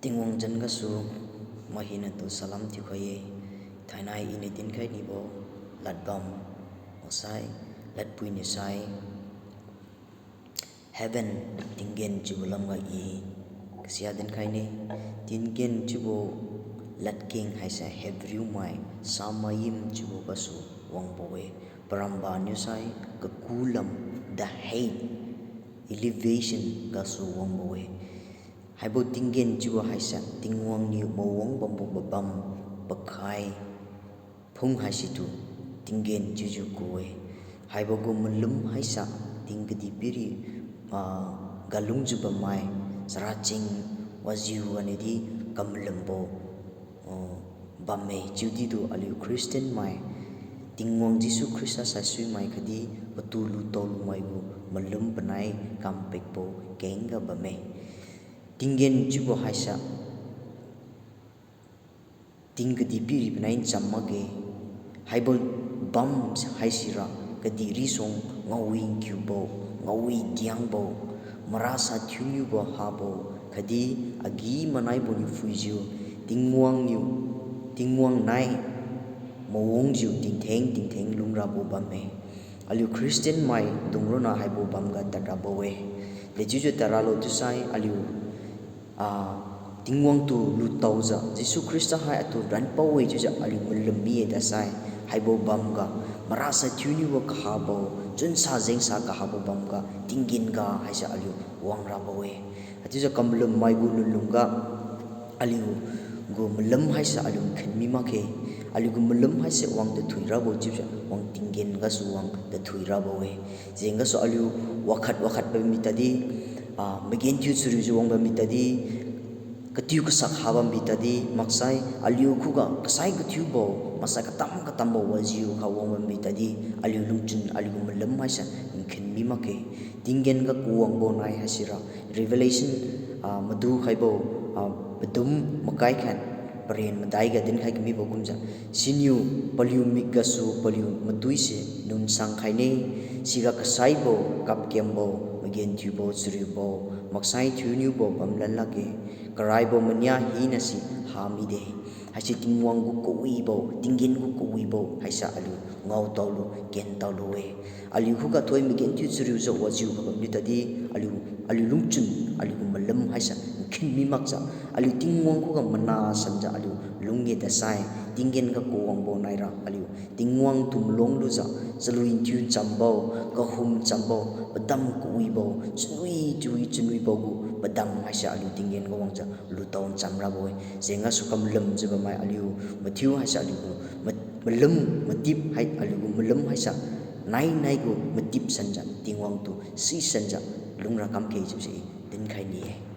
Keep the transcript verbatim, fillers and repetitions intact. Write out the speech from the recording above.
Tingwang zan gasu mai hinatu salam thiukhai-e. Thainai iniu dinkhai nibo ladbam maksai, ladpui niu sai, heaven, tinggen chiubo lamga i kasia dinkhai ne. Tinggen chiubo ladkeng haise Hebrew mai shamayim chiubo gasu wangbo-e. Paramba niu sai kaku lam, the height, elevation gasu wangbo-e. Haibo tinggen chiubo haise Tingwang niu mawang bambo pabam pakhai phung haisitu tinggen chiujiu ku-e. Haibo gu malum haise ting kadihpiri, ah, galungjiu bammai, characheng wajiu ganiudi kamalumbo, ah, bamme. Chiudidu aliu Christian mai, Tingwang Jesu Khrista saisuimai khatdi patu lutao lumai gu malum panai kampikbo kengga bamme. Tinggen chiubo haise ting kadihpiri panai ncham makge. Haibo bam haisira kadihri suang ngaowi nkiubo, ngaowi diangbo, marasa thiuniubo habo, khatdi agi-manaibo niu phuijiu, Tingwang niu, Tingwang nai mawangjiu tingtheng tingtheng lungrabo bamme. Aliu Christian maidung ronna haibo bamga tadrabo-e. Dechiujiu tadralo chiusai aliu, ah, Tingwang tu lutaojiu, Jesu Khrista hai atu ranpao-e chiujiu aliu malum mi-e dasai, haibo bamga, marasa thiuniubo kahabo, chunsa jengsa kahabo bamga, tinggen ga haise aliu wangrabo-e. Haichiujiu kamalum mai gu lunlungga, aliu gu malum haise aliu nkhen mi makge. Aliu gu malum haise wang tathui rabo chiujiu wang tinggen gasu wang tathui rabo-e. Jeng gasu aliu wakhat wakhat bammi tadi, ah, magenthiu chariujiu wang bammi tadi, katiu kasak ha bambi tadi, maksai aliu khuga kasai kathiubo, maksai katam katambo wajiukha wang bambi tadi, aliu lungchun aliu gu malum haise nkhen mi makge. Tinggen ga kawangbo nai haisira Revelation, ah, madu khaibo, ah, padum makai khat paren madaiga dinkhai kamibo kumjiu, siniu paliu mik gasu paliu matuise nunsang khaine, siga kasaibo, kapkembo, magenthiubo, chariubo, maksai thiuniubo bamlan lakge, karaibo mania hinase ha mide. Haise Tingwang gu kawibo, tinggen gu kawibo haise aliu ngaotaolu, kentaolu-e. Aliu khuga thoi magenthiu chariujiu wajiu kabamniu tadi, aliu, aliu lungchun, aliu gu malum haise nkhen mi makjiu, aliu Tingwang khuga mana sanjiu aliu lung-e dasai, tinggen ga kawangbo naira aliu Tingwang tu malung lujiu, chalui nthiu nchambo, kahum nchambo, padam kawibo, chunwi chiu-wi chunwibo gu padam haise aliu tinggen ga wangjiu lutao ncham rabo-e. Jeng gasu kamalumjiu bammai aliu mathiu haise aliu gu ma-, malum matip hai, aliu gu malum haise nainai gu matip sanjiu Tingwang tu sisanjiu lungra kamkhe chiubo se i dinkhai ni-e.